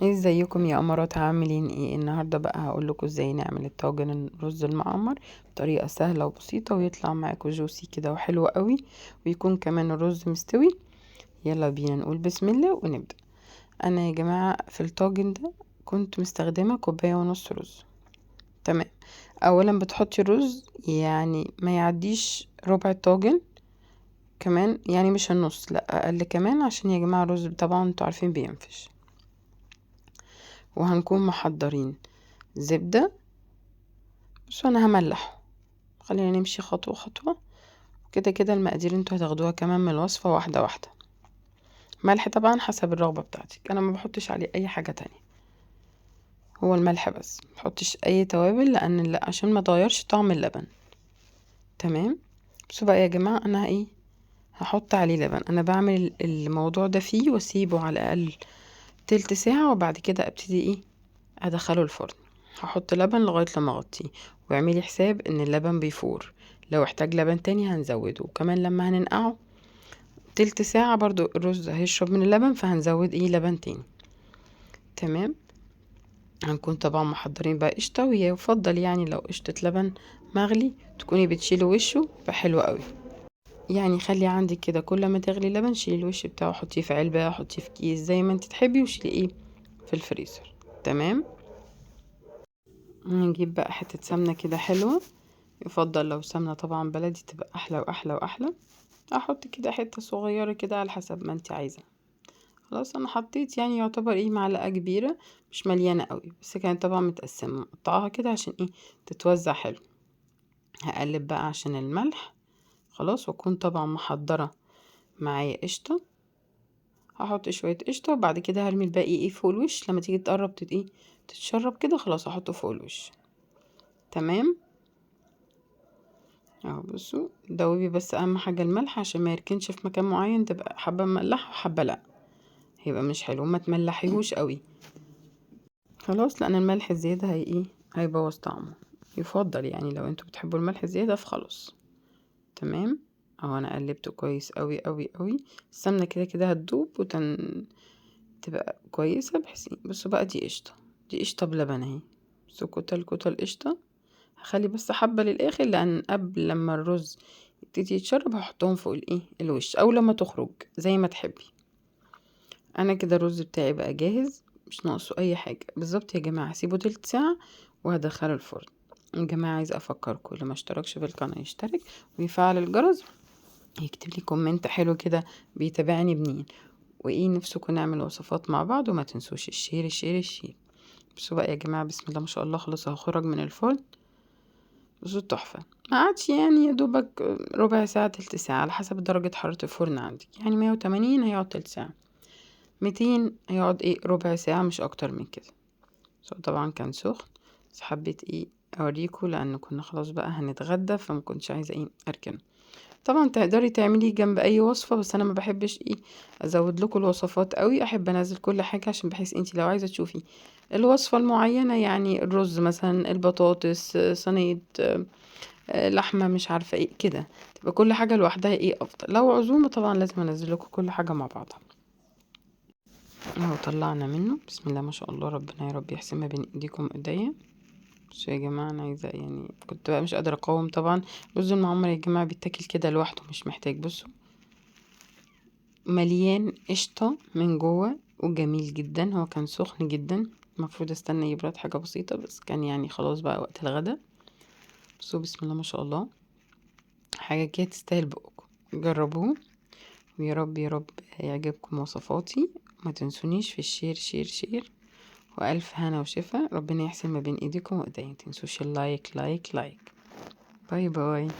ازيكم يا قمرات؟ عاملين ايه النهارده؟ بقى هقول لكم ازاي نعمل الطاجن الرز المعمر بطريقة سهلة وبسيطة، ويطلع معاكم juicy كده وحلو قوي، ويكون كمان الرز مستوي. يلا بينا نقول بسم الله ونبدا. انا يا جماعة في الطاجن ده كنت مستخدمة كوباية ونص رز. تمام. اولا بتحطي الرز يعني ما يعديش ربع الطاجن، كمان يعني مش النص، لا اقل كمان، عشان يا جماعة الرز طبعا انتوا عارفين بينفش. وهنكون محضرين زبدة، بس انا هملحه. خلينا نمشي خطوة خطوة كده كده. المقادير انتوا هتاخدوها كمان من الوصفة واحدة واحدة. ملح طبعا حسب الرغبة بتاعتك، انا ما بحطش عليه اي حاجة تانية، هو الملح بس، ما بحطش اي توابل لان لا، عشان ما تغيرش طعم اللبن. تمام. بصوا بقى يا جماعة، انا هحط عليه لبن. انا بعمل الموضوع ده فيه واسيبه على الاقل تلت ساعة، وبعد كده ابتدي ادخله الفرن. هحط لبن لغاية لما اغطيه، واعملي حساب ان اللبن بيفور، لو احتاج لبن تاني هنزوده، وكمان لما هننقعه تلت ساعة برضو الرز هيشرب من اللبن، فهنزود لبن تاني. تمام. هنكون طبعا محضرين بقى قشطة، ويفضل لو قشطة لبن مغلي تكوني بتشيلي وشه، فحلو قوي. خلي عندك كده كل ما تغلي لبن شيلي الوش بتاعه، حطيه في علبة، حطيه في كيس زي ما انت تحبي، وشيلي في الفريزر. تمام. هنجيب بقى حتة سمنة كده حلوة، يفضل لو سمنة طبعا بلدي تبقى احلى واحلى واحلى. احط كده حتة صغيرة كده على حسب ما انت عايزة. خلاص انا حطيت يعتبر معلقة كبيرة، مش مليانة قوي، بس كانت طبعا متقسمة، مقطعاها كده عشان تتوزع حلو. هقلب بقى عشان الملح. خلاص. واكون طبعا محضرة معايا قشطة، هحط شوية قشطة، وبعد كده هرمي الباقي فوق الوش. لما تيجي تقرب تتشرب كده، خلاص هحطه فوق الوش. تمام. اهو بصوا، دوبي بس اهم حاجة الملح عشان ما يركنش في مكان معين، تبقى حبة مملحة وحبة لا، هيبقى مش حلو. ما تملحيهوش قوي خلاص، لان الملح الزيادة هي هيبوظ طعمه. يفضل لو انتوا بتحبوا الملح الزيادة فخلاص. تمام. اهو انا قلبته كويس قوي قوي قوي. السمنة كده كده هتدوب تبقى كويسة. بحيث بصوا بقى، دي قشطة، دي قشطة بلبن اهي. بصوا كتل كتل قشطة. هخلي بس حبة للآخر، لأن قبل لما الرز يبتدي يتشرب هحطهم فوق الوش، أو لما تخرج زي ما تحبي. أنا كده الرز بتاعي بقى جاهز، مش ناقصه أي حاجة بالظبط يا جماعة. هسيبه تلت ساعة وهدخله الفرن. يا جماعة عايزة أفكركم، اللي ما اشتركش في القناة يشترك ويفعل الجرس، يكتب لي comment حلو كده بيتابعني منين، وايه نفسكم نعمل وصفات مع بعض. وما تنسوش ال share ال share ال share. بصوا بقى يا جماعة، بسم الله ما شاء الله، خلاص اهو خرج من الفرن. بصوا تحفة، ما قعدش يا دوبك ربع ساعة تلت ساعة على حسب درجة حرارة الفرن عندك. 180 هيقعد تلت ساعة، 200 هيقعد ربع ساعة، مش اكتر من كده. بس هو طبعا كان سخن، بس حبيت اوريكم لان كنا خلاص بقى هنتغدى، فما كنتش عايزة اركنه. طبعا تقدري تعمليه جنب اي وصفة، بس انا ما بحبش ازود لكم الوصفات قوي، احب انزل كل حاجة عشان بحيث انتي لو عايزة تشوفي الوصفة المعينة، يعني الرز مثلا، البطاطس، صينية، لحمة، مش عارفة ايه كده، تبقى كل حاجة لوحدها افضل. لو عزومة طبعا لازم انزل لكم كل حاجة مع بعضها. اهو طلعنا منه بسم الله ما شاء الله، ربنا يا رب يحسن ما بين ايديكم وايديا. بصوا يا جماعة، انا عايزة كنت بقى مش قادرة اقاوم. طبعا رز المعمر يا جماعة بيتاكل كده لوحده، مش محتاج. بصوا مليان قشطة من جوه وجميل جدا. هو كان سخن جدا، المفروض استنى يبرد حاجة بسيطة، بس كان خلاص بقى وقت الغدا. بصوا بسم الله ما شاء الله، حاجة كده تستاهل بقكم، جربوه ويا رب يا رب يعجبكم وصفاتي. ما تنسونيش في ال share share share، وألف هنا وشفا. ربنا يحسن ما بين ايديكم وايديا. ما تنسوش ال like like like. bye bye.